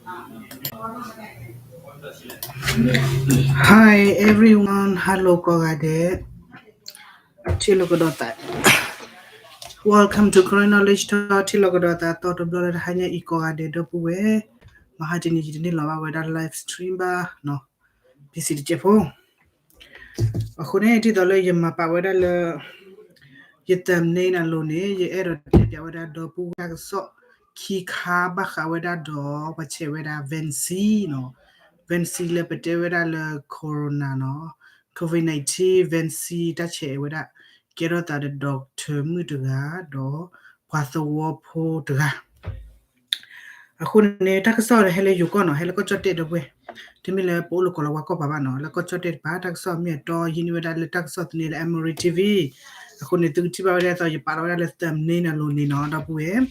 Hi everyone, hello ကိးဂၤဒဲး, ထံၣ်လိာ်ကဒီးသး, Welcome to Karen Knowledge Talk, ထံၣ်လိာ်ကဒီးသး သီတဘျီလၢတဟါညါအံၤ ကိးဂၤဒဲးဒီပုၢ်ဝဲၢ်, မဟါတနံၤယတန့ၢ်လီၤဘၣ်ဝဲဒၣ် live stream ဘၣ်နီၤ, ပစံးတကဲးဖိ အဃိန့ၣ် ဒ်သိးလၢယမၤပာ်ဝဲဒၣ်လၢ ယ thumbnail အလိၤန့ၣ် ယအဲၣ်ဒိးတဲပၠးဝဲဒၣ်ဒီပုၢ်ဝဲၢ်တၢ်ကစီၣ်ခံခါဘၣ်ဃးဝဲဒၣ်ဒီး ပှၤဆဲးဝဲဒၣ် vaccine နီၤ, vaccine လၢပတဲဝဲဒၣ်လၢ corona နီၤ, covid nineteen vaccine တၢ်ဆဲးဝဲဒၣ် ကဲထီၣ်သးဒီး doctor မုၣ်တဂၤ ဒီးပှၤသဝီဖိတဂၤ အဃိန့ၣ် တၢ်ကစီၣ်န့ၣ် ဟဲလၢယိၤကီၢ်နီၤ, ဟဲလၢကီၢ်ကၠီၣ်တဲၣ်ဒီပုၢ်ဝဲၢ်, တမ့ၢ်လၢပအိၣ်လၢကီၢ်လီၤဝါကီၢ်ပၤဘၣ်နီၤ, လၢကီၢ်ကၠီၣ်တဲၣ်တပၤ တၢ်ကစီၣ်မ့ၢ်အတီ ဟံးန့ၢ်ဝဲဒၣ်လၢတၢ်ကစီၣ်သန့လၢ Emory TV, အဃိန့ၣ် သုကထံၣ်ဘၣ်ဝဲဒၣ်သိး ယပာ်လီၤဝဲဒၣ်လၢ thumbnail အလိၤန့ၣ်နီၤ ဒီပုၢ်ဝဲၢ်,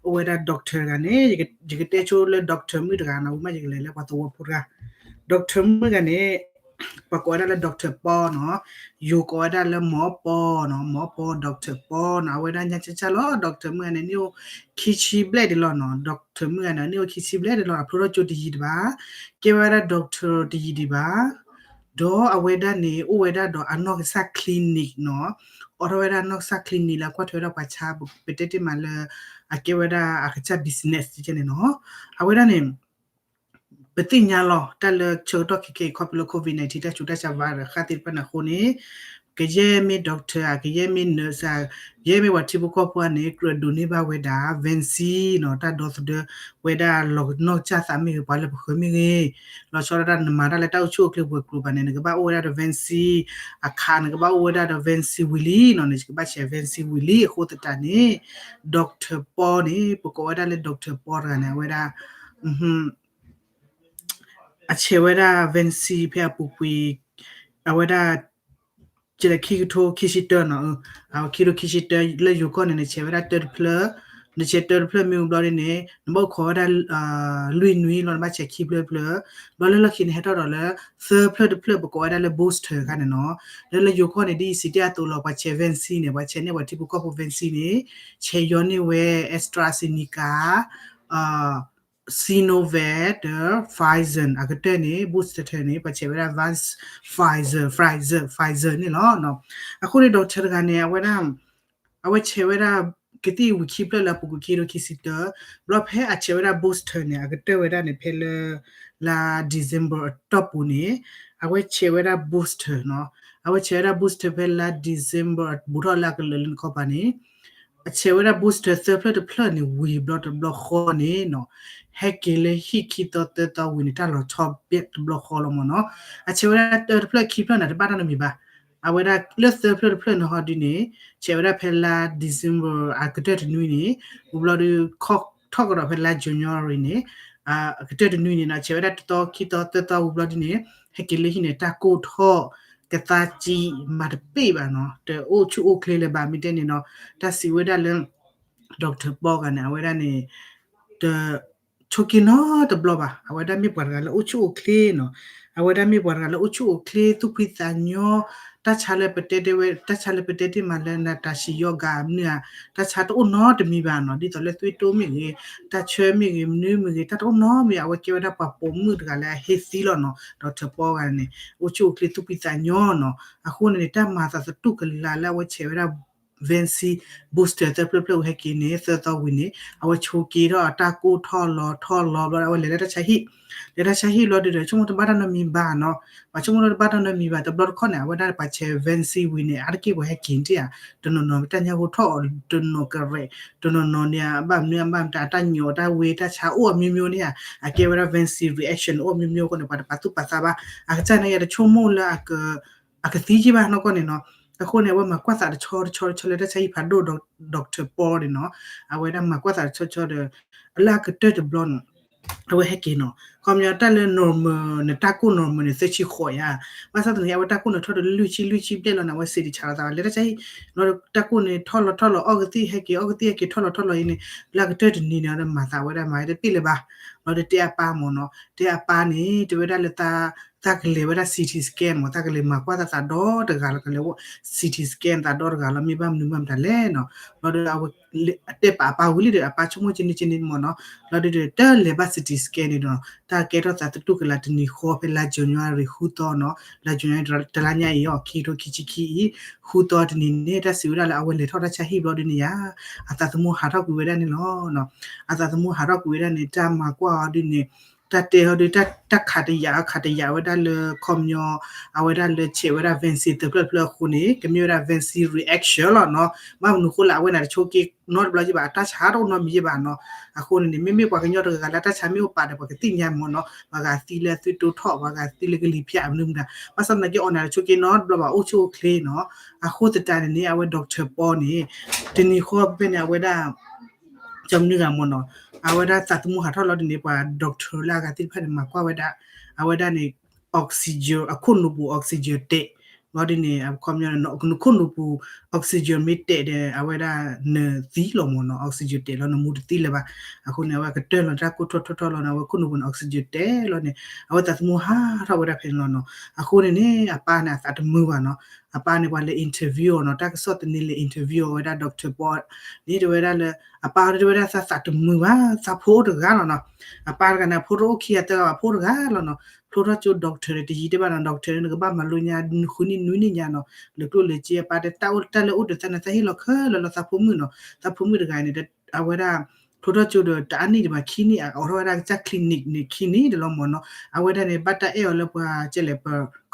အိၣ်ဝဲဒၣ် doctor တဂၤန့ၣ် ယကတဲဆိလၢ doctor မုၣ်တဂၤနီၤ, ဝံၤမးယကလဲၤလၢပှၤသဝီဖိတဂၤ, doctor မုၣ်တဂၤန့ၣ် ပှၤကိးဝဲဒၣ်လၢ doctor ပီနီၤ, ယိၤကိးဝဲဒၣ်လၢမီၤပီနီၤ, မီၤပီ doctor ပီနီၤ, အဝဲဒၣ်ညါကၢ်ကၢ်လီၤ, doctor မုၣ်ဂၤန့ၣ် န့ၢ်အိၣ်ခံဆံဘျဲၣ်ဒံးလီၤနီၤ, doctor မုၣ်ဂၤန့ၣ် န့ၢ်အိၣ်ခံဆံဘျဲၣ်ဒံးလီၤ, အဖျိထီၣ်ကၠိတယံၤဒံးဘၣ်, ကဲဝဲဒၣ် doctor တယံၤဒံးဘၣ်, ဒီးအဝဲဒၣ်န့ၣ် အိၣ်ဝဲဒၣ်ဒီးအနီၢ်ကစၢ် clinic နီၤ, အိးထီၣ်ဝဲဒၣ်နီၢ်ကစၢ် clinic လၢကွၢ်ထွဲဝဲဒၣ်ပှၤဆါ ပတဲတ့ၢ်မးလၢ အကဲဝဲဒၣ်အကစၢ် business ကဲန့ၣ်နီၤ, အဝဲဒၣ်န့ၣ် ပသ့ၣ်ညါလီၤ တၢ်လၢဆၢကတီၢ်ခဲခဲအံၤ ခီဖျိလၢ covid nineteen တၢ်ဆူးတၢ်ဆါ virus ဃၣ်သ့ၣ်တဖၣ်န့ၣ်အဃိန့ၣ်, ကယဲၢ်မ့ၢ် doctor ဧါ, ကယဲၢ်မ့ၢ် nurse ဧါ, ကယဲၢ်မ့ၢ်ပှၤထံဖိကီၢ်ဖိန့ၣ် ကြၢးဒိးန့ၢ်ဘၣ်ဝဲဒၣ် vaccine နီၤ, တၢ်ဒီသဒၢဝဲဒၣ်လီၤနီၢ်ကစၢ်သးမ့ၢ်ဂ့ၤ, ပှၤလၢပဃၢၤမ့ၢ်ဂ့ၤ, လီၤဆီဒၣ်တၢ်နမၤတၢ်လၢတၢ်အိၣ်ဆူၣ်အိၣ်ချ့ပှဲၤကျိၤဘၣ်န့ၣ် နကဘၣ်အိၣ်ဝဲဒၣ်ဒီး vaccine အခါ, နကဘၣ်အိၣ်ဝဲဒၣ်ဒီး vaccine ဝံၤလံနီၤ, နကဘၣ်ဆဲး vaccine ဝံၤလံ, အဃိသတးန့ၣ် doctor ပီန့ၣ် ပကိးဝဲဒၣ်လၢ doctor ပီတဂၤန့ၣ် အဝဲဒၣ် အဆဲးဝဲဒၣ် vaccine ဖဲအပူၤကွံာ်, အဝဲဒၣ် ကလဲၤခံကထိခံဆံတၢနီၤ, အဝဲခံကထိခံဆံတၢလၢယိၤကီၢ်န့ၣ် နဆဲးဝဲဒၣ်တၢတဖျၢၣ်, နဆဲးတၢတဖျၢၣ်မ့ၢ်ဝံၤဘျီဒ်န့ၣ် နဘၣ်အိၣ်ခိးဝဲဒၣ် လွံၢ်နွံလီၤ, နဘၣ်ဆဲးခံဖျၢၣ်တဖျၢၣ်, ဘျီလၢလီၢ်ခံန့ၣ် ဟဲထီၣ်ဒီးလၢ သၢဖျၢၣ်တဖျၢၣ် ပကိးဝဲဒၣ်လၢ booster ခါန့ၣ်နီၤ, လၢလၢယိၤကီၢ်န့ၣ် ဒ်ယစံးတ့ၢ်အသိးလီၤ, ပှၤဆဲး vaccine န့ၣ် ပှၤဆဲးန့ၢ်ပှၤထံဖိကီၢ်ဖိ vaccine န့ၣ် ဆဲးယီၤန့ၢ်ဝဲ AstraZeneca, Sinovac ဒီး Pfizer အကတၢၢ်န့ၣ် booster န့ၣ် ပှၤဆဲးဝဲဒၣ် Pfizer, Pfizer, Pfizer န့ၣ်လီၤ. အဃိန့ၣ် doctor တဂၤန့ၣ် အဝဲဒၣ် အဝဲဆဲးဝဲဒၣ် ကသံၣ်ဝံၤခံဖျၢၣ်လၢအပူၤကွံာ်ခံကထိခံဆံတၢ, ဘျီဖဲအဆဲးဝဲဒၣ် booster န့ၣ် အကတၢၢ်ဝဲဒၣ်န့ၣ် ဖဲလၢ လါ December အတီၢ်ပူၤန့ၣ် အဝဲဆဲးဝဲဒၣ် booster နီၤ, အဝဲဆဲးဝဲဒၣ် booster ဖဲလါ December ဘူးထီၣ်လၢအကလၢာ်လၢနခီပၤန့ၣ် အဆဲးဝဲဒၣ် booster သၢဖျၢၣ်တဖျၢၣ်န့ၣ် ဝံၤဘျီတဘျီဃီန့ၣ်နီၤ, ဟဲက့ၤလၢဟံၣ်ခံသီသၢသီဝံၤန့ၣ် တၢ်လီၤဆီဘျဲၣ်တဘျီဃီလီၤမ့ၢ်နီၤ. အဆဲးဝဲဒၣ်တၢတဖျၢၣ်ခံဖျၢၣ်န့ၣ် တဘၣ်တၢ်နီတမံၤဘၣ်. အဝဲဒၣ်လၢသၢဖျၢၣ်တဖျၢၣ်န့ၣ်ဟီဒ်န့ၣ် ဆဲးဝဲဒၣ်ဖဲလါ December အကတၢၢ်တနွံန့ၣ် ဝံၤဘျီဒီး ထီၣ်ကဒီးဖဲလါ January န့ၣ် အကတၢၢ်တနွံန့ၣ်နီၤ, ဆဲးဝဲဒၣ်တသီခံသီသၢသီဝံၤဘျီဒ်န့ၣ် ဟဲက့ၤလၢဟံၣ်န့ၣ် တၢ်ကိၢ်ထီၣ် ကသါစံမၤတပ့ၢ်ဘၣ်နီၤ, တအိၣ်ဆူၣ်အိၣ်ချ့လၢၤဘၣ် မ့ၢ်တဲန့ၣ်နီၤ. တၢ်စံးဝဲဒၣ်လၢ doctor ပီဂၤန့ၣ် အဝဲဒၣ်န့ၣ် တ ဆိးက့နီတဘျီဘၣ်. အဝဲဒၣ်မ့ၢ်ပှၤတဂၤလၢအိၣ်ဆူၣ်အိၣ်ချ့နီၤ, အဝဲဒၣ်မ့ၢ်ပှၤတဂၤလၢအိၣ်ဆူၣ်အိၣ်ချ့ သူၣ်ဖှံသးညီ, တၢ်ဆါလၢပတဲတ့ၢ်ဝဲ တၢ်ဆါလၢပတဲတ့ၢ်မးလၢ နတၢ်ဆံးယီၤဂၤမနုၤဧါ, တၢ်ဆါတအိၣ်နီတမံၤဘၣ်နီၤ, ဒ်သိးလၢသွံၣ်တိၢ်မ့ၢ်ဂ့ၤ, တၢ်ဆၢမ့ၢ်ဂ့ၤ, မနုၤမ့ၢ်ဂ့ၤ, တၢ်တအိၣ်နီတမံၤ, အဝဲကဲဝဲဒၣ်ပှၤပိာ်မုၣ်တဂၤလၢအ healthy လီၤနီၤ, doctor ပီဂၤန့ၣ် အိၣ်ဆူၣ်အိၣ်ချ့သူၣ်ဖှံသးညီနီၤ. အဃိန့ၣ်န့ၣ် တၢ်မၤသးသတူၢ်ကလာ်လၢအဝဲဆဲးဝဲဒၣ် vaccine booster သၢဖျၢၣ်ဖျၢၣ်ဝံၤဟဲက့ၤန့ၣ် သၢသီဝံၤန့ၣ် အဝဲဆိးက့ထီၣ်အတၢ်ကိၢ်ထီၣ်လီၤထီၣ်လီၤဘျီ အဝဲလဲၤလၢတၢ်ဆါဟံၣ်, လဲၤတၢ်ဆါဟံၣ်ဘျီဒ်ဒီး ဆိကမိၣ်တဘၣ်တၢ်နီတမံၤဘၣ်နီၤ, ပှၤဆိကမိၣ်တဘၣ်တၢ်နီတမံၤဘၣ်. တဘျီတခီၣ်န့ၣ် အဝဲဒၣ်ပှၤဆဲး vaccine ဝံၤန့ၣ် အါတက့ၢ်ပှၤဟဲက့ၤတ့ၢ်ဧါ, တနီၤနီၤ တၢ်ညၣ်ဖိထီၣ်အီၤ တနီၤကရဲး, တနီၤနီၤန့ၣ် အဘၣ်မနုၤအဘၣ်မတၤ အတၢ်ညိးတၢ်ဝ့တၢ်ဆါအိၣ်အမျိုးမျိုးန့ၣ်ဧါ, အကဲဝဲဒၣ် vaccine reaction အိၣ်အမျိုးမျိုးအဃိန့ၣ် ပှၤတပာ်သူၣ်ပာ်သးဘၣ်. အကစၢ်န့ၣ် ယတဆိကမိၣ်လၢ အကသံက့ဘၣ်နီၢ်ကီၢ်န့ၣ်နီၤ. အဃိန့ၣ် အဝဲမၤကွၢ်သးတဆီတဆီတဆီလၢတၢ်ဆါဟံၣ်ဖးဒိၣ် doctor ပီန့ၣ်နီၤ, အဝဲဒၣ်မၤကွၢ်သးတဆီတဆီဒီး လၢအကတၢၢ်တဘျီန့ၣ် အဝဲဟဲက့ၤနီၤ. ခီပညီတၢ်လၢ normal န့ၣ် တၢ်ကိၢ် normal န့ၣ် သၢဆံဃိးယါ, ဘၣ်ဆၣ်သနာ်က့ အဝဲတၢ်ကိၢ်န့ၣ်ထီၣ်ဒီးလွံၢ်ဆံ လွံၢ်ဆံဘျဲၣ်လီၤန့ၣ် အဝဲစံးတဆးလီၤသးဘၣ် လဲၤတၢ်ဆါဟံၣ်, တၢ်ကိၢ်န့ၣ် ထီၣ်လီၤထီၣ်လီၤ အီၣ်ကသံၣ်ဟဲက့ၤ အီၣ်ကသံၣ်ဟဲက့ၤ ထီၣ်လီၤထီၣ်လီၤအံၤန့ၣ် လၢအကတၢၢ်တနံၤန့ၣ် အဝဲဒၣ်မၤသးဝဲဒၣ်မၤတပ့ၢ်လၢၤဘၣ်, လီၤဒီးတဲအပၢ်မ့ၢ်နီၤ, တဲအပၢ်န့ၣ် တဲဝဲဒၣ်လၢ သးကလဲၤဝဲဒၣ် CT scan မ့ၢ် သးကလဲၤမၤကွၢ်သးသးဒီတဂၤလီၤ, ကလဲၤ CT scan သးဒီတဂၤလီၤ, မ့ၢ်ဘၣ်မနုၤဘၣ်မတၤလဲၣ်နီၤ. ဘျီဒီးအဝဲတဲပာ်အပၢ်ဝံၤလံဒီး အပၢ်ဆိကမိၣ်က့န့ၣ်က့န့ၣ်မ့ၢ်နီၤ, ဘျီဒီးတလဲၤဘၣ် CT scan န့ၣ်ဒီး တၢ်ကဲထီၣ်သးသတူၢ်ကလာ်တနံၤဃီဖဲလါ January ဃုသီနီၤ, လါ January တလါညါအံၤအီၤ ခံကထိခံဆံခံအံၤ ဃုသီတနံၤန့ၣ် တၢ်စံးဝဲဒၣ်လၢအဝဲလဲၤထီၣ်တၢ်ဆါဟံၣ်ဘျီဒ်န့ၣ်ယါ အသးသမူဟးထီၣ်ကွံာ်ဝဲဒၣ်န့ၣ်လီၤ. အသးသမူဟးထီၣ်ကွံာ်ဝဲဒၣ်န့ၣ် တၢ်မၤကွၢ်အီၤဒ်န့ၣ် တၢ်တဲအီၤဒ် တၢ်ခးတယာ် ခးတယာ်ဝဲဒၣ်လၢ ခီပညီ အဝဲဒၣ်လၢဆဲးဝဲဒၣ် vaccine သၢဖျၢၣ်တဖျၢၣ်အဃိန့ၣ် ကမ့ၢ်ဝဲဒၣ် vaccine reaction လီၤနီၤ. ဘၣ်မနုၤဃိလၢအဝဲန့ၣ်တဆိက့နီတဘျီယဘၣ် အတၢ်ဆါတအိၣ်နီတမံၤယဘၣ်နီၤ. အဃိန့ၣ်န့ၣ် မ့မ့ၢ်ပှၤကညီတဂၤဂၤလၢအတၢ်ဆါမ့ၢ်အိၣ်ပာ်ဒီး ပှၤကသ့ၣ်ညါမ့ၢ်နီၤ, ပှၤဂၤသံလၢအသွံၣ်တိထီၣ် ပှၤဂၤသံလၢကလံၤဖၠးမနုၤမတၤ, ဘၣ်ဆၣ်သနာ်က့အီၤန့ၣ်တဆိက့နီတဘျီဘၣ် အိၣ်ဆူၣ်အိၣ်ချ့နီၤ. အဃိသတးန့ၣ်န့ၣ် အဝဲ doctor ပီန့ၣ် တနံၤဃီဖဲန့ၣ် အဝဲဒၣ် ကမနုၤဂၤမ့ၢ်နီၤ, အဝဲဒၣ်သးသမူဟးထီၣ်လီၤဒ်န့ၣ် ပှၤ doctor လၢအဂၤသ့ၣ်တဖၣ်န့ၣ် မၤကွၢ်ဝဲဒၣ် အဝဲဒၣ်န့ၣ် oxygen အခိၣ်နူာ်ပူၤ oxygen တဲာ် လီၤဒ်န့ၣ် အခီပညီ နခိၣ်နူာ်ပူၤ oxygen မ့ၢ်တဲာ်ဒီး အဝဲဒၣ်နသံလီၤမ့ၢ်နီၤ, oxygen တဲာ်လီၤ နမူတသံလၢၤဘၣ်. အဃိန့ၣ် အဝဲကတၢၢ်လီၤတၢ်ကိၢ်ထီၣ်ထီၣ်ထီၣ်လီၤန့ၣ် အဝဲခိၣ်နူာ်ပူၤန့ၣ် oxygen တဲာ်လီၤန့ၣ် အဝဲသးသမူဟးထီၣ်ဝဲဒၣ်ဖဲန့ၣ်လီၤနီၤ. အဃိန့ၣ်န့ၣ် အပၢ်န့ၣ် အသးတမုာ်ဘၣ်နီၤ. အပၢ်န့ၣ် ပှၤလဲၤ interview အီၤနီၤ, တၢ်ကစီၣ်သန့လဲၤ interview အီၤဝဲဒၣ် doctor ပီန့ၣ် တဲဝဲဒၣ်လၢ အပၢ်တဲဝဲဒၣ်သးသးတမုာ်ဘၣ်, သးဖိအိၣ်တဂၤလီၤနီၤ. အပၢ်တဂၤန့ၣ် အဖိတအိၣ်ခံဂၤသၢဂၤဘၣ် ဖိတဂၤလီၤနီၤ. ဖျိထီၣ်ကၠိ doctor န့ၣ် တယံာ်တဲဘၣ်နီၤ, doctor န့ၣ် နကဘၣ်မၤလိညါ နဃုနံၣ်နွံနံၣ်ညါနီၤ, လၢကျိၣ်လၢစ့ အပၢ်တဲတၢ်အိၣ်တၢ်လၢအိၣ်ဒီးသးန့ၣ် သးဟ့ၣ်လီၤခဲလၢာ်လီၤ သးဖိမုၣ်နီၤ. သးဖိမုၣ်တဂၤန့ၣ် အဝဲဒၣ် ဖျိထီၣ်ကၠိဒီးတအါနံၣ်ဒံးဘၣ် ခံနံၣ် အအိးထီၣ်ဝဲဒၣ်ကစၢ် clinic န့ၣ် ခံနံၣ်တလီၤမ့ၢ်နီၤ. အဝဲဒၣ်န့ၣ် ဘၣ်တၢ်အဲၣ်အီၤလၢပှၤကဲလဲၣ် ပ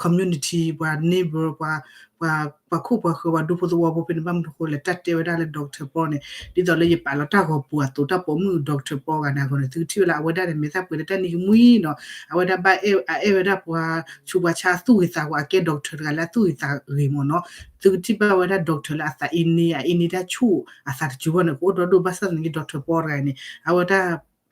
community ပှၤ neighbor ပှၤ ပှၤခိၣ်ပှၤဃၢၤ ပှၤဒူဖိသဝီဖိဖဲန့ၣ် ဘၣ်မနုၤဃိလဲၣ် တၢ်တဲဝဲဒၣ်လၢ doctor ပီန့ၣ် ဒ်သိးလၢယပာ်လီၤတၢ်ဂီၤပူၤအသိး တၢ်ပိာ်မုၣ် doctor ပီဂၤန့ၣ်အဂီၢ်န့ၣ် သုကထံၣ်ဝဲလၢအဝဲဒၣ်န့ၣ် မ့ၢ်သၣ်ပှဲၤလၢတၢ်နံၤကမှံနီၤ. အဝဲဒၣ်ဘၣ်အဲၣ် အအဲၣ်ဝဲဒၣ်ပှၤဆူးပှၤဆါသူၣ်ဂ့ၤသးဝါ အကဲ doctor တဂၤလၢအသူၣ်ဂ့ၤသးဂ့ၤမ့ၢ်နီၤ. သုကထံၣ်ဘၣ်ဝဲဒၣ် doctor လၢအသးအ့န့ အအ့န့တၢ်ဆူၣ် အသးတစူၤဘၣ်န့ၣ် ကအိၣ်ဒီဒူၣ် ဘၣ်ဆၣ်သနာ်က့ doctor ပီတဂၤန့ၣ် အဝဲဒၣ်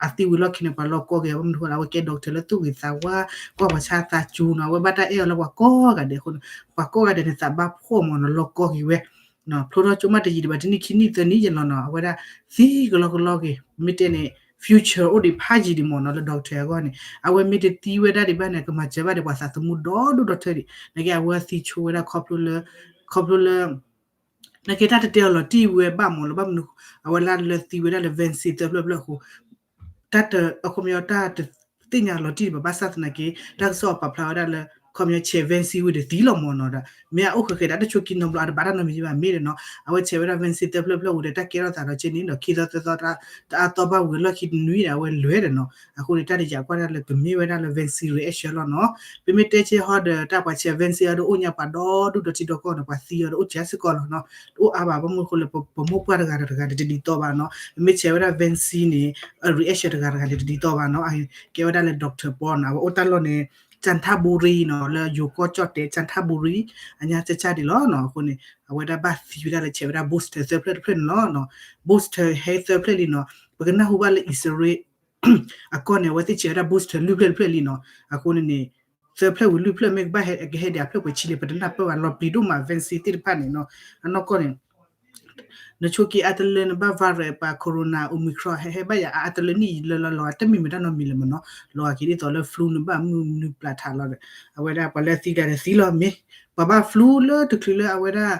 အသံဝံၤလီၢ်ခံန့ၣ် ပှၤလီၢ်ကီၢ်က့ၤ ဘၣ်မနုၤဃိလၢ အဝဲကဲ doctor လၢသူၣ်ဂ့ၤသးဝါ ကွၢ်ပှၤဆါသးစူၤနီၤ. အဝဲဘၣ်တၢ်အဲၣ်အီၤလၢပှၤကိးဂၤဒဲးအဃိန့ၣ် ပှၤကိးဂၤဒဲးန့ၣ် သးဘၣ်ဖှီၣ်မ့ၢ်နီၤ လီၢ်ကီၢ်က့ၤဝဲ ဖျိထီၣ်ကၠိမးတယံာ်ဒံးဘၣ် တနံၣ်ခံနံၣ်သၢနံၣ်ယဲၢ်လီၤနီၤ. အဝဲဒၣ်သံကလီကလီက့ၤ မ့ၢ်တဲန့ၣ် future အိၣ်ဒံးဖးယံာ်ဒံးမ့ၢ်နီၤ လၢ doctor အဂီၢ်န့ၣ် အဝဲမ့ၢ်တသံဝဲဒၣ်ဒံးဘၣ်န့ၣ် ကမၤစၢၤဘၣ်ဒီးပှၤသးသမူဒီဒူၣ်ဒီထၢဒံး နာ်က့ အဝဲသံဆိဝဲဒၣ်ခီဖျိလၢ ခီဖျိလၢ နာ်က့တၢ်တတဲအီၤလီၤတံၢ်ဝဲဘၣ်မ့ၢ်လၢ ဘၣ်မနုၤ အဝဲလၢလၢသံဝဲဒၣ်လၢ vaccine သၢဖျၢၣ်ဖျၢၣ်အဃိ တၢ်တ အခီပညီတၢ်တသ့ၣ်ညါလီၤတံၢ်ဒံးဘၣ် ဘၣ်ဆၣ်သနာ်က့ တၢ်ကစီၣ်ပာ်ဖျါဝဲဒၣ်လၢ ခီပညီဆဲး vaccine ဝံၤဒီးသံလီၤမ့ၢ်နီၤဒီး မ့ၢ်အအိၣ်ဃဲဃဲဒီး တၢ်တဆိက့နီတဘျီ အတဘၣ်တၢ်နီတမံၤဘၣ် မ့ၢ်ဒီးနီၤ အဝဲဆဲးဝဲဒၣ် vaccine သၢဖျၢၣ်ဖျၢၣ်ဝံၤဒီး တၢ်ကဲထီၣ်သးဒီးက့န့ၣ်ဒီး ခံသီသၢသီ တအါသီဘၣ်ဝံၤလီၢ်ခံတနွံဒီး အဝဲလဲၤဒီးနီၤ အဃိန့ၣ် တၢ်တယာ်ကွၢ်ဒၣ်လၢကမ့ၢ်ဝဲဒၣ်လၢ vaccine reaction လီၤနီၤ ပမ့ၢ်တဲက့ဟီဒီး တၢ်ပှၤဆဲး vaccine အီၤဒီးအိၣ်ညါပှၤဒီဒူၣ်ဒီထံဒီကီၢ်န့ၣ် ပှၤသံအီၤဒီးအိၣ်ကဲစ့ၢ်ကီးလီၤနီၤ တအိၣ်အါဘၣ် ဘၣ်မနုၤဃိလၢ ပမိၢ်ပှၢ်တဂၤဒီးတဂၤန့ၣ် တဒ်သိးဘၣ်နီၤ ပမ့ၢ်ဆဲးဝဲဒၣ် vaccine န့ၣ် reaction တဂၤတဂၤန့ၣ် တဒ်သိးဘၣ်နီၤ ကဲဝဲဒၣ်လၢ doctor ပီနီၤ အဝဲအိၣ်တၢ်လီၢ်န့ၣ် ကၠၣ်ထၣ်ဘူရံနီၤ လၢယိၤကီၢ်ကၠီၣ်တဲာ် ကၠၣ်ထၣ်ဘူရံ အညါကၠၢ်ကၠၢ်ဒံးလီၤနီၤ အဃိန့ၣ် အဝဲဒၣ်ဘၣ်သံဝဲဒၣ်လၢဆဲးဝဲဒၣ် booster သၢဖျၢၣ်တဖျၢၣ်န့ၣ်လီၤနီၤ booster ဟဲသၢဖျၢၣ်လံနီၤ ပကနၢ်ဟူဘၣ်လၢအံၣ်စရ့လး အကီၢ်န့ၣ် အဝဲသ့ၣ်ဆဲးဝဲဒၣ် booster လွံၢ်ဖျၢၣ်တဖျၢၣ်လံနီၤ အဃိန့ၣ်န့ၣ် သၢဖျၢၣ်ဝံၤလွံၢ်ဖျၢၣ် မ့ၢ်ကဘၣ်ဟဲကဟဲဒံးအဖျၢၣ်ပှဲၤဆံန့ၣ် ပတနၢ်ပၢၢ်ဘၣ် လီၤပျံၤဒိၣ်မး vaccine သ့ၣ်တဖၣ်န့ၣ်နီၤ အနီၢ်ကီၢ်န့ၣ် နဆိက့အါတလၢနဘၣ် virus ပှၤ corona Omicron ဟဲဟဲဘၣ်ယၤအါတလၢနံၣ်လၢလီၤလီၤ တမံၤမ့ၢ်တၢ်နီတမံၤလၢမ့ၢ်နီၤ လီၤက့ၤဒ်သိးလၢ flu နဘၣ်မုၢ်နုာ်ပျၢ်ထးလီၤဒီး အဝဲဒၣ်ပှၤလၢသံတဂၤန့ၣ်သံလီၤမ့ၢ် ပှၤဘၣ် flu လၢတချုးလၢအဝဲဒၣ်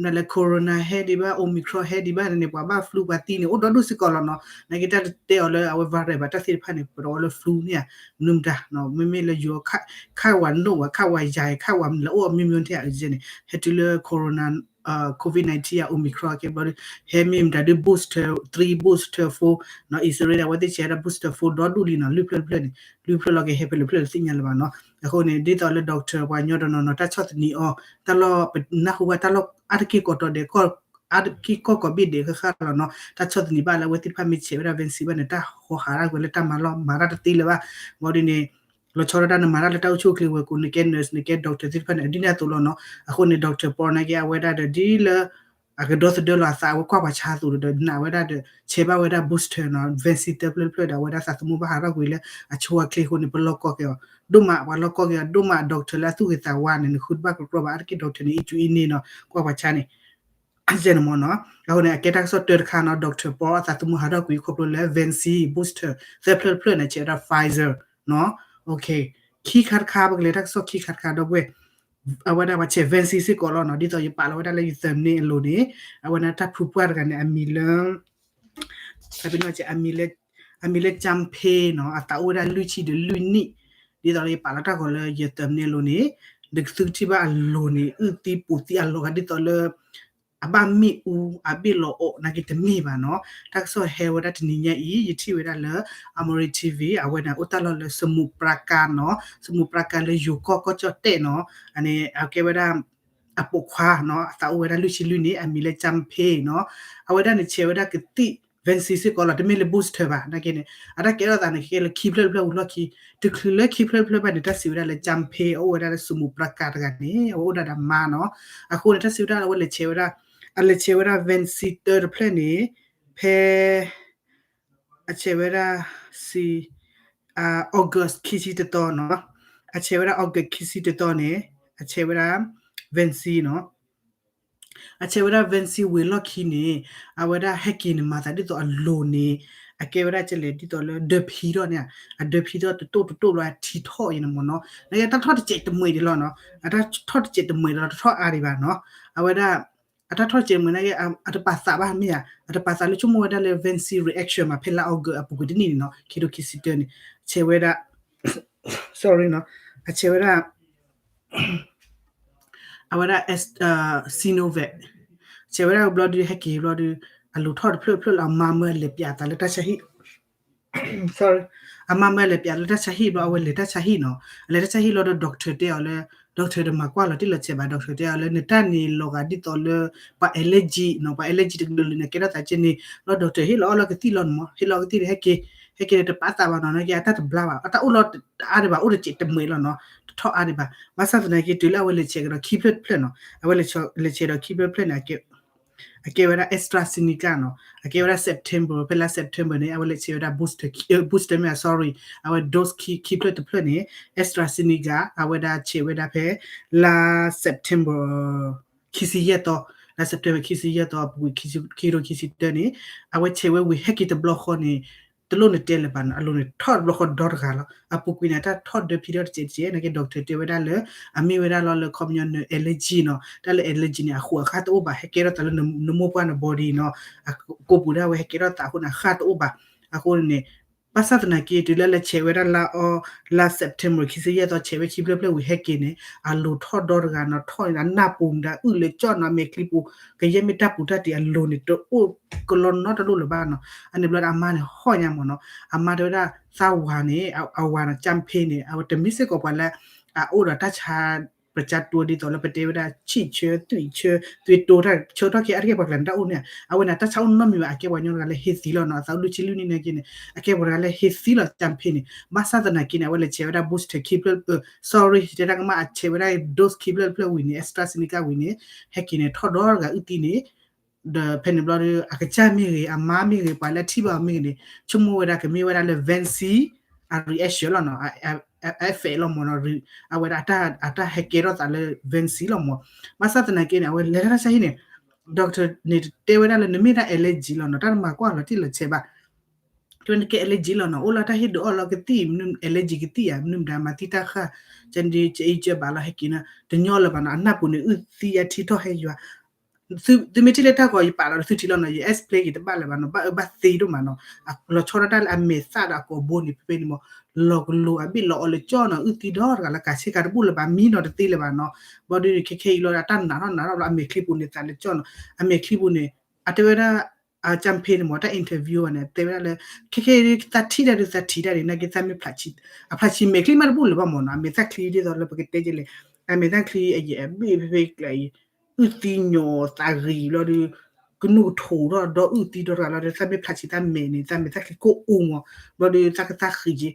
နလဲၤ corona ဟဲဒံးဘၣ် Omicron ဟဲဒံးဘၣ်န့ၣ် ပှၤဘၣ် flu ပှၤသံန့ၣ် အိၣ်ဒီဒူၣ်စ့ၢ်ကီးလီၤနီၤ နာ်က့တၢ်တတဲအီၤလၢအဝဲ virus ဘၣ်တၢ်သ့ၣ်တဖၣ်န့ၣ် ပတအီလၢ flu န့ၣ်ဧါ မနုၤမတၤ မ့မ့ၢ်လၢယိၤ ခးဝၤနိၣ်ဝဲ ခးဝၤယၤ ခးဝၤလၢအိၣ်အမျိုးမျိုးထဲအန့ၣ် ဟဲတုၤလၢ corona COVID nineteen အ Omicron ကဲဘျီဒီး ဟဲမ့ၢ်မတၤဒုး booster three booster four နီၤ အံၣ်စရ့လး အဝဲသ့ၣ်ဆဲးဝဲဒၣ် booster four ဒီဒူၣ်လံနီၤ လွံၢ်ဖျၢၣ်တဖျၢၣ်န့ၣ် လွံၢ်ဖျၢၣ်လီၤက့ၤဟဲဖဲလဲၣ်ဖျၢၣ်တသ့ၣ်ညါလၢၤဘၣ်နီၤ အဃိန့ၣ် ဒ်သိးလၢ doctor ပှၤညီတနီၤနီၤ တၢ်ဆီၣ်သနံးအီၤ တၢ်လီၢ်ပနၢ်ဟူဘၣ်တၢ်လီၢ်အါတက့ၢ်ကီးတီၤဒဲး အါတက့ၢ်ကီၢ်ကိးဘ့ၣ်ဒဲးဃၣ်ဃၣ်လီၤနီၤ တၢ်ဆီၣ်သနံးဘၣ်လၢအဝဲသ့ၣ်တဖၣ်မ့ၢ်ဆဲးဝဲဒၣ် vaccine ဘၣ်န့ၣ် တၢ်ဟီဟးဒၣ်ကွံာ်လၢတၢ်မၤလီၢ်မၤတၢ်တသ့လၢၤဘၣ် ဘၣ်ဒီးန့ၣ် လီၤဆီဒၣ်တၢ်နမၤတၢ်လၢတၢ်အိၣ်ဆူၣ်အိၣ်ချ့ဝဲကိး နကဲ nurse နကဲ doctor သ့ၣ်တဖၣ်န့ၣ် ဒ်န့ၣ်အသိးလီၤနီၤ အဃိန့ၣ် doctor ပီနာ်က့ အဝဲဒၣ်ဒီးဒ်လၢ အကဒီသဒၢလီၤအသး အဝဲကွၢ်ပှၤဆါအသိးဒီး နာ်ဝဲဒၣ်ဒီး ဆဲးဘၣ်ဝဲဒၣ် booster နီၤ vaccine သၢဖျၢၣ်တဖျၢၣ်ဒီး အဝဲဒၣ်သးသမူဘၣ်ဟးထီၣ်ကွံာ်လၢ အဆိအချ့အဃိန့ၣ် ပလီၢ်ကီၢ်က့ၤအီၤ ဒိၣ်မး ပှၤလီၢ်ကီၢ်က့ၤအီၤ ဒိၣ်မး doctor လၢအသူၣ်ဂ့ၤသးဝါန့ၣ် နဃုတဘၣ်ကကြီဘၣ် အါတက့ၢ် doctor န့ၣ် အံၣ်စူအံၣ်န့ၣ်နီၤ ကွၢ်ပှၤဆါန့ၣ် ကဲန့ၣ်မ့ၢ်နီၤ အဃိန့ၣ် အကဲတၢ်ကစီၣ်တၢတခါနီၤ doctor ပီအသးသမူဟးထီၣ်ကွံာ်ခီဖျိလၢ vaccine booster သၢဖျၢၣ်တဖျၢၣ်န့ၣ် ဆဲးဝဲဒၣ် Pfizer နီၤ ခံခါတခါ ပကလဲၤတၢ်ကစီၣ်ခံခါတခါ ဒီပုၢ်ဝဲၢ် အဝဲဒၣ်ပှၤဆဲး vaccine စ့ၢ်ကီးလီၤနီၤ ဒ်သိးယပာ်လီၤဝဲဒၣ်လၢယ thumbnail အလိၤန့ၣ် အဝဲန့ၣ်တၢ်ဖုပှၢ်တဂၤန့ၣ် အမံၤလၢ အမံၤလၢ အမံၤလၢ Champagne နီၤ, အသးအိၣ်ဝဲဒၣ်လွံၢ်ဆံဒီးလွံၢ်နံၣ်, ဒ်သိးလၢယပာ်လီၤတၢ်ဂီၤလၢယ thumbnail အလိၤန့ၣ်, နကသ့ထံၣ်ဘၣ်အလိၤန့ၣ် အုၣ်သံပူၤသံအလီၤဂာ်ဒ်သိးလၢ အဘၣ်မ့ၣ်အူ အဘ့ၣ်လီၤအီၣ် နာ်က့တမ့ၢ်ဘၣ်နီၤ. တၢ်ကစီၣ်ဟဲဝဲဒၣ်တနံၤညါအံၤ ယထံၣ်ဝဲဒၣ်လၢ Amore TV အဝဲန့ၣ်အိၣ်တၢ်လီၢ်လၢ စမူးပရၢကါနီၤ, စမူးပရၢကါလၢယိၤကီၢ်ကီၢ်ကၠီၣ်တဲၣ်နီၤ, အန့ၣ်အကဲဝဲဒၣ် အပိာ်ခွါနီၤ, အသးအိၣ်ဝဲဒၣ်လွံၢ်ဆံလွံၢ်နံၣ်, အမံၤလၢ Champagne နီၤ. အဝဲဒၣ်န့ၣ်ဆဲးဝဲဒၣ်ကသံၣ် Vincy စ့ၢ်ကီးလီၤ, တမ့ၢ်လၢ booster ဘၣ်, နာ်က့န့ၣ် အတၢ်ကဲထီၣ်သးန့ၣ် ကဲလၢခံဖျၢၣ်တဖျၢၣ်ဝံၤလီၢ်ခံ, တချုးလၢခံဖျၢၣ်တဖျၢၣ်ဘၣ်န့ၣ် တၢ်စံးဝဲဒၣ်လၢ Champagne အအိၣ်ဝဲဒၣ်လၢ စမူးပရၢကါတဂၤန့ၣ် အဝဲအိၣ်ဒၣ်ဒီးမါနီၤ. အဃိန့ၣ် တၢ်စံးဝဲဒၣ်အဝဲလဲၤဆဲးဝဲဒၣ်, အလဲၤဆဲးဝဲဒၣ် Vincy တၢတဖျၢၣ်န့ၣ် ဖဲ အဆဲးဝဲဒၣ် စံ August ခံဆံတသီနီၤ, အဆဲးဝဲဒၣ် August ခံဆံတသီန့ၣ် အဆဲးဝဲဒၣ် Vincy နီၤ. အဆဲးဝဲဒၣ် Vincy ဝံၤလီၢ်ခံန့ၣ် အဝဲဒၣ်ဟဲက့ၤန့ၣ် မၤသးဒ်သိးအလိၤန့ၣ် အကဲဝဲဒၣ်ကလဲၣ် ဒ်သိးလၢဒၢဖံထီၣ်န့ၣ်, အဒၢဖံထီၣ်တတိၢ်တတိၢ်လီၤ အထံထီၣ်အံၤန့ၣ်မ့ၢ်နီၤ, နာ်က့တၢ်ထီၣ်တစဲးတမှဲးဒံးလီၤနီၤ, အတၢ်ထီၣ်တစဲးတမှဲးဒံးလီၤ တထီၣ်အါဒံးဘၣ်နီၤ. အဝဲဒၣ် အတၢ်ထီၣ်တစဲးတမှဲးနာ်က့ အတပာ်သးဘၣ်မ့ၢ်ဧါ, အတပာ်သးလၢဆိကမိၣ်ဝဲဒၣ်လၢ Vincy reaction မး ဖဲလါ August အပူၤကွံာ်တနံၣ်န့ၣ်နီၤ, ခံထိခံဆံတၢန့ၣ် ဆဲးဝဲဒၣ် sorry နီၤ, အဆဲးဝဲဒၣ် အဝဲဒၣ် Sinovac ဆဲးဝဲဒၣ်ဘျီဒုး ဟဲက့ၤဘျီဒုး အလိၤထီၣ်တဖျၢၣ်ဖျၢၣ်လီၤ အမါမၢအလဲၤပၠးသးလၢတၢ်ဆါဟံၣ် sorry, အမါမၢအလဲၤပၠးလၢတၢ်ဆါဟံၣ်ဘျီ အဝဲလဲၤတၢ်ဆါဟံၣ်နီၤ, အလဲၤတၢ်ဆါဟံၣ်လီၤဒီး doctor တဲအီၤလၢ doctor ဒီးမၤကွၢ်လီၤတံၢ်လီၤဆဲးဘၣ် doctor တဲအီၤလၢ နတၢ်န့ၣ်လီၤဂာ်ဒ်သိးလၢ ပှၤ allergy နီၤ, ပှၤ allergy တကလုာ်လုာ်န့ၣ် ကဲထီၣ်သးကဲန့ၣ် လီၤ doctor ဟ့ၣ်လီၤအီၣ်လီၤကသံၣ်လီၤန့ၣ်မး, ဟ့ၣ်လီၤကသံၣ်န့ၣ် ဟဲက့ၤ ဟဲက့ၤန့ၣ် တပာ်သးဘၣ်နီၤ, နာ်က့အတၢ်တဘျါဘၣ် အတၢ်အိၣ်လီၤတအါဒံးဘၣ် အိၣ်တစဲးတမှဲးလီၤနီၤ, တထီၣ်အါဒံးဘၣ်, ဘၣ်ဆၣ်သနာ်က့ တုၤလၢအဝဲလဲၤဆဲးကဒီးခံဖျၢၣ်တဖျၢၣ်နီၤ, အဝဲလဲၤဆဲးဒီးခံဖျၢၣ်တဖျၢၣ်န့ၣ် အကဲဝဲဒၣ် AstraZeneca နီၤ, အကဲဝဲဒၣ် September ဖဲလါ September န့ၣ် အဝဲလဲၤဆဲးဝဲဒၣ် booster, booster မ့ၢ် sorry, အဝဲ dose ခံဖျၢၣ်တဖျၢၣ်န့ၣ် AstraZeneca အဝဲဒၣ်ဆဲးဝဲဒၣ်ဖဲ လါ September ခံဆံယဲၢ်သီ, လါ September ခံဆံယဲၢ်သီ အပူၤကွံာ် ခံထိခံဆံတၢန့ၣ် အဝဲဆဲးဝဲဝံၤဟဲက့ၤတဘျီဃီန့ၣ် တလိၣ်နတဲလၢၤဘၣ်နီၤ, အလိၤန့ၣ်ထီၣ်တဘျီဃီဒီတဂၤလီၤ, အပူၤကွံာ်န့ၣ် တၢ်ထီၣ်ဒၢဖံထီၣ်တစဲးတစဲး နာ်က့ doctor တဲဝဲဒၣ်လၢ အမ့ၢ်ဝဲဒၣ်လီၤလၢ ခီပညီန allergy နီၤ, တၢ်လၢ allergy န့ၣ် အဃိအဃၢ်တအိၣ်ဘၣ် ဟဲကဲထီၣ်သးလၢနမိၢ်ပှၢ်န body နီၤ, ကိးပူၤဒၣ်ဝဲဟဲကဲထီၣ်သးအဃိန့ၣ် အဃၢ်တအိၣ်ဘၣ်, အဃိန့ၣ် ဘၣ်ဆၣ်သနာ်က့ တုၤလၢလဲၤဆဲးဝဲဒၣ်လါအီ, လါ September ခံဆံယဲၢ်သီ ဆဲးဝဲခံဖျၢၣ်ဖျၢၣ်ဝံၤဟဲက့ၤန့ၣ် အလိၤထီၣ်ဒီတဂၤနီၤ, ထီၣ်န့ၣ် အနၢ်ပူၤမတၤအုၣ်လၢကၠီၣ်နီၤ, အမဲာ်ချံပူၤ ကယဲၢ်မ့ၢ်တၢ်ပူၤတၢ်တံၤအလိၤန့ၣ် တအိၣ်ကလီနီတလိၣ်လၢၤဘၣ်နီၤ, အန့ၣ်ဘျီဒီးအမါန့ၣ်ဟီၣ်ညါမ့ၢ်နီၤ, အမါတဲဝဲဒၣ် သးဝၤန့ၣ် အဝၤနီၤ Champagne န့ၣ် အဝဲတမ့ၢ်စ့ၢ်ကီးပှၤလၢ အအိၣ်ဒီးတၢ်ဆါ ပစၢတိဒ်သိးလၢပတဲဝဲဒၣ် ဆံၣ်ဆၢ သွံၣ်ဆၢ သွံၣ်တိတၢ်ဆၢထီၣ်က့ အါတက့ၢ်ပှၤကျါန့ၣ်တၢ်အိၣ်န့ၣ်, အဝဲန့ၣ် တၢ်ဆါအိၣ်နီတမံၤဘၣ်, အကဲပှၤကညီတဂၤလၢ healthy လီၤနီၤ, အသးအိၣ်လွံၢ်ဆံလွံၢ်နံၣ်နာ်က့န့ၣ် အကဲပှၤတဂၤလၢ healthy လီၤ Champagne န့ၣ်, ဘၣ်ဆၣ်သနာ်က့န့ၣ် အဝဲလဲၤဆဲးဝဲဒၣ် booster ခံဖျၢၣ်, sorry တဲတၢ်ကမၣ် အဆဲးဝဲဒၣ် dose ခံဖျၢၣ်တဖျၢၣ်ဝံၤန့ၣ် AstraZeneca ဝံၤန့ၣ် ဟဲက့ၤန့ၣ်ထီၣ်ဒီတဂၤအုၣ်သံန့ၣ် ဒီးဖဲန့ၣ်ဘျီဒီး အကစၢ်မ့ၢ်ဂ့ၤ အမါမ့ၢ်ဂ့ၤ ပှၤလၢထံၣ်ဘၣ်အီၤမ့ၢ်ဂ့ၤန့ၣ် ဆိကမိၣ်ဝဲဒၣ်ကမ့ၢ်ဝဲဒၣ်လၢ Vincy အ reaction လီၤနီၤ, အ effect လီၤမ့ၢ်နီၤ, အဝဲဒၣ်အတၢ်ဟဲကဲထီၣ်သးလၢ Vincy လီၤမ့ၢ်, ဘၣ်ဆၣ်သနာ်က့န့ၣ် အဝဲလဲၤတၢ်ဆါဟံၣ်န့ၣ် doctor န့ၣ်တဲဝဲဒၣ်လၢနမ့ၢ်ဒၣ် allergy လီၤနီၤ, တၢ်တမၤကွၢ်လီၤတံၢ်လီၤဆဲးဘၣ် တဲဝဲနကဲ allergy လီၤနီၤ, အိၣ်လၢတၢ်ဟ့ၣ်ဒုးအီၣ်လီၤကသံၣ် မနုၤ allergy ကသံၣ်ဧါ, မနုၤမတၤ မၤသံတၢ်ဃၢ်, ကန့ၣ် ကအံကဘၣ်လီၤ ဟဲက့ၤနီၤ, တညီလၢၤဘၣ်နီၤ, အနၢ်ပူၤန့ၣ် အုၣ်သံအထံထီၣ်ဟဲယွၤ, သုမ့ၢ်ထံၣ်လၢတၢ်ဂီၤယပာ်လီၤသုထံၣ်လီၤနီၤ, ယ explain က့ၤတဘၣ်လၢၤဘၣ်နီၤ, ဘၣ်အၢဘၣ်သီဒိၣ်မးနီၤ, လီၤဆီဒၣ်တၢ်လၢအမဲာ်သၣ်ဒီးအကိာ်ဘိန့ၣ် ဖဲဖဲန့ၣ်မ့ၢ် လီၤကလိၤအဘ့ၣ်လီၤအီၣ်လၢကၠီၣ်နီၤ, အုၣ်သံဒီတဂၤလၢကးဆ့ကၤတဘူၣ်လၢၤဘၣ်, မံနီၤတသ့လၢၤဘၣ်နီၤ, ဘျီဒုးန့ၣ် ခဲခဲအံၤလီၤဒီး တၢ်နးထီၣ်နးထီၣ်လီၤ အမဲာ်ချံပူၤန့ၣ်သးလၢကၠီၣ်နီၤ, အမဲာ်ချံပူၤန့ၣ် အတဲဝဲဒၣ် Champagne န့ၣ်မ့ၢ် တၢ် interview အီၤန့ၣ် တဲဝဲဒၣ်လၢ ခဲခဲအံၤ သးထံၣ်တၢ်ဒုး သးထံၣ်တၢ်ဒုး နာ်က့သးမ့ၢ်ဖျးဆံး အဖျးဆံးမဲာ်ချံမးတဘူၣ်လၢၤဘၣ်မ့ၢ်နီၤ, အမဲာ်သၣ်ချံဒ်သိးလၢပကတဲကလဲၣ်, အမဲာ်သၣ်ချံအယံာ်အဘ့ၣ်ဖဲဖဲကျါအံၤ အုၣ်သံညီၤသးဂ့ၤဘျီဒုး ကနူၢ်ကထိးထီၣ်ဒီးအုၣ်သံဒီတဂၤလီၤဒီး သးမ့ၢ်ဖျးဆံးတၢ်မဲာ်န့ၣ် သးမဲာ်သၣ်ချံကိၢ်အူမ့ၢ် ဘျီဒုးသးကသးဃံးက့ၤ,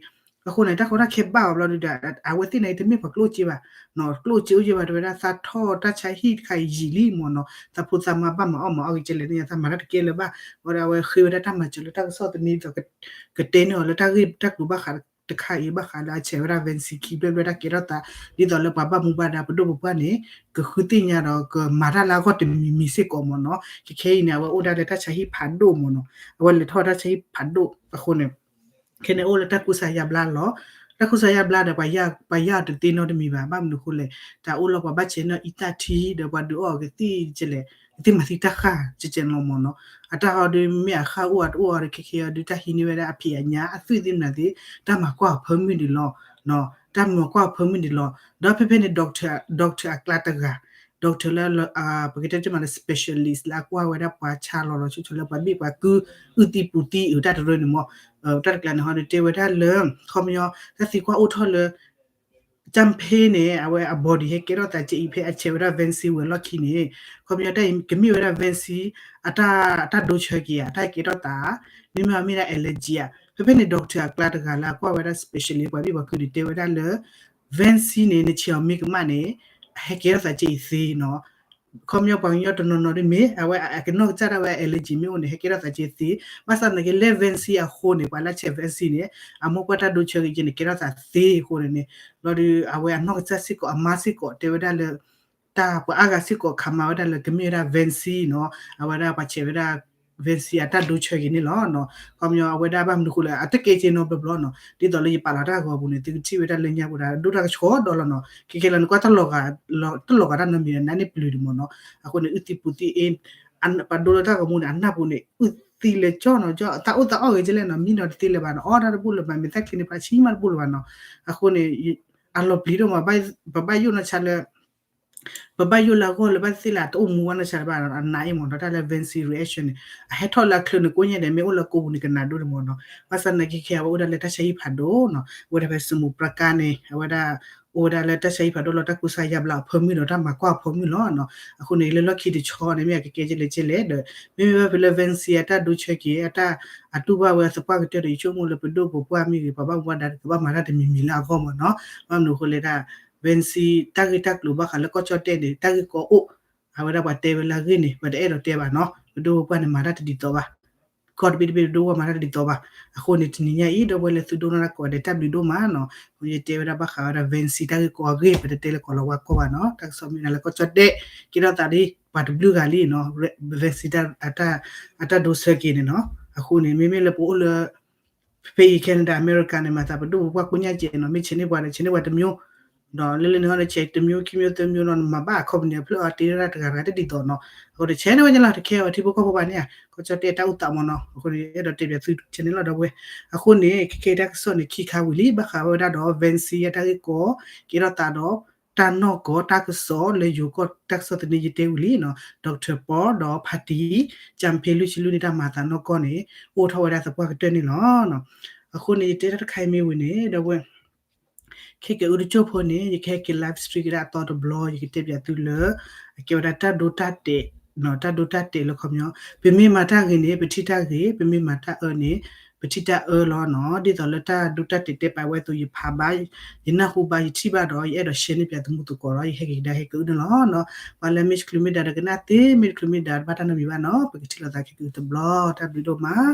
အဃိန့ၣ် တၢ်ကီတၢ်ခဲဘၣ်အီၤဘျီဒုးဒီး အဝဲသ့ၣ်န့ၣ်တမ့ၢ်ပှၤကျိၣ်စ့ဘၣ် ကျိၣ်စ့အိၣ်ယဲၢ်ဘၣ် တဲဝဲဒၣ် သးထီၣ်တၢ်ဆါဟံၣ်တခါအံၤယံာ်လံမ့ၢ်နီၤ, သးဖိသးမါဘၣ်မၤအီၣ်မၤအီၣ်က့ၤကလဲၣ်န့ၣ် သးမၤတၢ်တကဲလၢၤဘၣ်, ဝဲဒၣ်အဝဲဃ့ဝဲဒၣ်တၢ်မၤစၢၤလၢတၢ်ကစီၣ်သန့ဒီး ကတဲန့ၢ်အီၤလၢတၢ်ဂ့ၢ်တၢ်ကျိၤဘၣ်ဃးတခါအံၤ ဘၣ်ဃးလၢအဆဲးဝဲဒၣ် Vincy ခံဖျၢၣ်ဖျၢၣ်တၢ်ကဲထီၣ်သး ဒ်သိးလၢပှၤဘၣ်မူဘၣ်ဒါပဒိၣ်ပပှၢ်န့ၣ် ကဃုသ့ၣ်ညါဒီးကမၤတၢ်လၢအဂီၢ်တမံၤမံၤစ့ၢ်ကီးမ့ၢ်နီၤ, ခဲခဲအံၤန့ၣ် အဝဲအိၣ်ဒၣ်လၢတၢ်ဆါဟံၣ်ဖးဒိၣ်မ့ၢ်နီၤ, အဝဲလဲၤထီၣ်တၢ်ဆါဟံၣ်ဖးဒိၣ်အဃိန့ၣ် ခဲန့ၣ်အိၣ်လၢတၢ်ကူစါယါဘျါလီၤ, တၢ်ကူစါယါဘျါဒီး ပှၤယၢ်တသ့နီတမံၤဘၣ်, ဘၣ်မနုၤအဃိလဲၣ်, တၢ်အိၣ်လီၤပှၤဘၣ်ဆဲးနီၤအံသၣ်ထံဒီးပှၤဒုးအီၣ်အီၤကသံၣ်ကလဲၣ်, သ့ၣ်မၤသံတၢ်ဃၢ်ကဲကဲန့ၣ်လီၤမၢ်နီၤ. အတၢ်ဟီဒုးမ့ၢ်အဃၢ်အိၣ်အတအိၣ်အီၤဒီး ခဲခဲအီၤဒုးတၢ်ဟံးန့ၢ်ဝဲဒၣ်အဖံးအညၣ်အသွံၣ်သ့ၣ်မနုၤသ့ၣ် တၢ်မၤကွၢ်အီၤဖၢမုၢ်ဒံးလီၤ. တၢ်မၤကွၢ်အီၤဖၢမုၢ်ဒံးလီၤ. ဒီးဖဲဖဲန့ၣ် doctor doctor အကျါတဂၤ doctor လၢ ပကတဲတ့ၢ်မးလၢ specialist လၢအကွၢ်ဝဲဒၣ်ပှၤဆါလီၤလီၤဆီဆီလၢပှၤဘ့ၣ်ပှၤကု အုၣ်သံပူၤသံအုးတၢ်တရၢန့ၣ်မၢ်. တၢ်တကျါန့ၣ်ဟီဒုးတဲဝဲဒၣ်လၢ ခီပညီ တၢ်သံကွၢ်အိၣ်ထီၣ်လၢ ကၠၣ်ဖ့န့ၣ် အဝဲအ body ဟဲကဲထီၣ်သးကဲအံၤ ဖဲအဆဲးဝဲဒၣ် vaccine ဝံၤအလီၢ်ခံန့ၣ် ခီပညီတၢ်အံၤကမ့ၢ်ဝဲဒၣ် vaccine အတၢ် အတၢ်ဒိဆၢက့ၤဧါ တၢ်ဟဲကဲထီၣ်သး မ့မ့ၢ်အမ့ၢ်ဒၣ် allergy ဧါ. ဖဲဖဲန့ၣ် doctor အကျါတဂၤလၢအကွၢ်ဝဲဒၣ် specialist ပှၤဘ့ၣ်ပှၤကုန့ၣ် တဲဝဲဒၣ်လၢ vaccine န့ၣ် နဆဲးအီၤမ့ၢ်ကမၣ်န့ၣ် အဟဲကဲထီၣ်သးကဲအံၤသ့နီၤ. ခီပညီပှၤကညီတနီၤနီၤဒ်မ့ၢ် အဝဲအကနီၢ်ကစၢ်ဒၣ်ဝဲ allergy မ့ၢ်အိၣ်န့ၣ် ဟဲကဲထီၣ်သးကဲသ့. ဘၣ်ဆၣ်သနာ်က့ လၢ vaccine အဃိန့ၣ် ပှၤလၢဆဲး vaccine န့ၣ် အမိၢ်ပှၢ်တၢ်ဒိဆၢက့ၤကဲန့ၣ် ကဲထီၣ်သးသ့အဃိန့ၣ်န့ၣ် လီၤဒုး အဝဲအနီၢ်ကစၢ်စ့ၢ်ကီး အမါစ့ၢ်ကီးတဲဝဲဒၣ်လၢ တၢ်ပှၤအါဂၤစ့ၢ်ကီး ခးမၤဝဲဒၣ်လၢ ကမ့ၢ်ဝဲဒၣ် vaccine နီၤ အဝဲဒၣ်ပှၤဆဲးဝဲဒၣ် vaccine အတၢ်ဒိဆၢက့ၤန့ၣ်လီၤ. ခီပညီအဝဲဒၣ်ဘၣ်မနုၤဃိလဲၣ် အတကဲကဲနီတဘျီဘျီနီၤ ဒ်သိးလၢယပာ်လီၤတၢ်ဂီၤပူၤန့ၣ် သုကထံၣ်ဝဲဒၣ်လၢညါပူၤဒီး ဒိၣ်တၢ်ကဆှီဒီးလီၤနီၤ. ခဲခဲလၢနကွၢ်တၢ်လီၤဂာ် တၢ်လီၤဂာ်တၢ်နီတမံၤန့ၣ် နါန့ၣ်ပျုၤဒံးမၢ်နီၤ. အဃိန့ၣ် အုၣ်သံပူၤသံအ့ ပှၤဒိလၢတၢ်ဂီၤမူန့ၣ် အနၢ်ပူၤန့ၣ် အုၣ်သံလၢကၠီနီၤကၠီ အသးအိၣ်သးအီၣ်ဂ့ၤကလဲၣ်နီၤ မံနီၤတသ့လၢၤဘၣ်နီၤ အီၣ်တၢ်တဘူၣ်လၢၤဘၣ် မ့ၢ်သၣ်ချံန့ၣ် ပှၤဆံမးတဘူၣ်လၢၤဘၣ်နီၤ. အဃိန့ၣ် အလီၤပျံၤဒိၣ်မး ပဘၣ်ယိၣ်နီၢ်ဆါလၢ ပဘၣ်ယိၣ်လၢအဂီၢ်လၢဘၣ်သ့ၣ်သ့ၣ်လၢ တအိၣ်မူဝဲနီၢ်ဆါတဘၣ်နီၤ အနးအံၤမၢ်နီၤ တၢ်လၢ vaccine reaction န့ၣ် အဟဲထီၣ်လၢအချၢန့ၣ် ကိးညါဒဲး မ့ၢ်အိၣ်လၢကိးပူၤန့ၣ် ကနၣ်ဒိၣ်န့ၣ်မၢ်နီၤ. ဘၣ်ဆၣ်သနာ်က့ခဲအံၤ အဝဲအိၣ်ဒၣ်လၢတၢ်ဆါဟံၣ်ဖးဒိၣ်နီၤ အိၣ်ဝဲဒၣ်ဖဲစမူးပြၤကါန့ၣ် အဝဲဒၣ် အိၣ်ဝဲဒၣ်လၢတၢ်ဆါဟံၣ်ဖးဒိၣ်လီၤ တၢ်ကူစါယါဘျါအီၤဖၢမုၢ်ဒီး တၢ်မၤကွၢ်အီၤဖၢမုၢ်လီၤနီၤ. အဃိန့ၣ် လၢလီၢ်ခံတဆီန့ၣ် မ့ၢ်အကကဲကဲလဲၣ်ကဲလဲၣ်ဒီး မ့မ့ၢ်ဘၣ်ဖဲလၢ vaccine အတၢ်ဒိဆၢက့ၤ အတၢ် အတူၢ်ဘၣ်ဝဲအသပှၢ်ကတၢၢ်ဒီး ယဆိကမိၣ်လၢပဒိၣ်ပပှၢ်မ့ၢ်ဂ့ၤ ပှၤဘၣ်မူဘၣ်ဒါတကဘၣ်မၤတၢ်တမံၤမံၤလၢအဂီၢ်မၢ်နီၤ. ဘၣ်မနုၤအဃိလဲၣ်ဒၣ် vaccine တၢ်ဂ့ၢ်တၢ်ကျိၤဘၣ်ဃးလၢကီၢ်ကၠီၣ်တဲၣ်န့ၣ် တၢ်ဂ့ၢ်ကီအိၣ် အဝဲဒၣ်ပှၤတဲဝဲလၢအဂ့ၢ်န့ၣ် ပတအဲၣ်ဒိးတဲဘၣ်နီၤ ပဒိၣ်ပပှၢ်န့ၣ်မၤတၢ်တဒ်သိးဘၣ် ကီၢ်တဘ့ၣ်တဘ့ၣ်ပဒိၣ်ပပှၢ်မၤတၢ်တဒ်သိးဘၣ်. အဃိန့ၣ် တနံၤညါအံၤ ဒီပုၢ်ဝဲၢ်လၢသုဒိကနၣ်တၢ်ကိးဂၤဒဲး တၢ်ဘျုးဒိၣ်မးနီၤ. ယတဲဝဲဒၣ်ဘၣ်ဃးဝဲဒၣ် vaccine တၢ်ဂ့ၢ်ကီအဂ့ၢ် ပတတဲလၢကီၢ်လီၤဝါကီၢ်ဘၣ်နီၤ. တၢ်ကစီၣ်မ့ၢ်ဒၣ်လၢကီၢ်ကၠီၣ်တဲၣ် ကဲထီၣ်သးဒ်ပှၤတဘျုးဂၤလံနီၤ vaccine အတၢ်ဒိဆၢက့ၤန့ၣ်နီၤ. အဃိန့ၣ် မ့မ့ၢ်လၢပအိၣ်လၢ ဖဲအံၤ Canada အမဲရကၤန့ၣ် မၤသးပဒိၣ်ပပှၢ်ကိးညါကဲနီၤ မ့ၢ်ဆဲးန့ၢ်ပှၤဒီး ဆဲးန့ၢ်ပှၤတမျိုး ဒီးလၢလၢန့ၣ်ဟီဒီး ဆဲးတမျိုးခံမျိုးသၢမျိုးနီၤ နမၤဘၣ်အခီပညီန့ၣ် အဖျၢၣ်အီၤတ့ထီၣ်တၢ်တဂၤတဂၤတဒ်သိးနီၤ. အဃိဒီး ဆဲးန့ၢ်ဝဲန့ၣ်လီၤ တခဲအီၤထံဖိကီၢ်ဖိဘၣ်န့ၣ်ဧါ ကီၢ်ကၠီၣ်တဲၣ်တၢ်အိၣ်သးမၢ်နီၤ. အဃိန့ၣ် အဲၣ်ဒိးတဲပၠးသုဆဲးန့ၣ်လီၤဒီပုၢ်ဝဲၢ်. အဃိန့ၣ် ခဲခဲတၢ်ကစီၣ်န့ၣ် ခံခါဝံၤလံ ဘၣ်ဃးဝဲဒၣ်ဒီး vaccine အတၢ်ဂ့ၢ်ကီ ကဲထီၣ်သးဒီး တၢ်နီၢ်ကီၢ်တၢ်ကစီၣ်လၢယိၤကီၢ်တၢ်ကစီၣ်သန့ယတဲဝံၤလံနီၤ doctor Paul ဒီး party ကၠၣ်ဖ့လွံၢ်ဆံလွံၢ်န့ၣ် တၢ်မၤသးနီၢ်ကီၢ်န့ၣ် အိၣ်ထီၣ်ဝဲဒၣ်သပှၢ်ကတၢၢ်န့ၣ်လီၤ. အဃိန့ၣ် ယတဲတၢ်တခါအံၤမ့ၢ်ဝံၤန့ၣ် ဒီပုၢ်ဝဲၢ် ခဲကဲအူတကၠိၢ်ဖိန့ၣ် ယကဟဲက့ၤ live stream ကဒါအသီတဘျီ ယကတဲပၠးသုလၢ အကဲဝဲဒၣ်တၢ်ဒိတၢ်တဲာ်နီၤ တၢ်ဒိတၢ်တဲာ်လၢခီပညီ ပမ့ၢ်မၤတၢ်ဂ့ၤန့ၣ် ပထံၣ်တၢ်ဂ့ၤ ပမ့ၢ်မၤတၢ်အၢန့ၣ် ပထံၣ်တၢ်အၢလီၤနီၤ. ဒ်သိးလၢတၢ်ဒိတၢ်တဲာ်တဲပာ်ဝဲအသိး ယဖးဘၣ် ယနၢ်ဟူဘၣ် ယထံၣ်ဘၣ်ဒီး ယအဲၣ်ဒိး share န့ၢ်ပၠးသုမုၢ်သကိးဒီး ယဟဲက့ၤကဒါဟဲကအုန့ၣ်လီၤနီၤ. ပှၤလၢမ့ၢ်တချုးမ့ၢ်ဒၣ်ဒီးကနၣ်သ့ မ့ၢ်တချုးမ့ၢ်ဒၣ်တဘၣ်တၢ်နီတမံၤဘၣ်နီၤ ပကထံၣ်လိာ်သးခဲကအုတဘျီ တၢ်ဘျုးဒိၣ်မး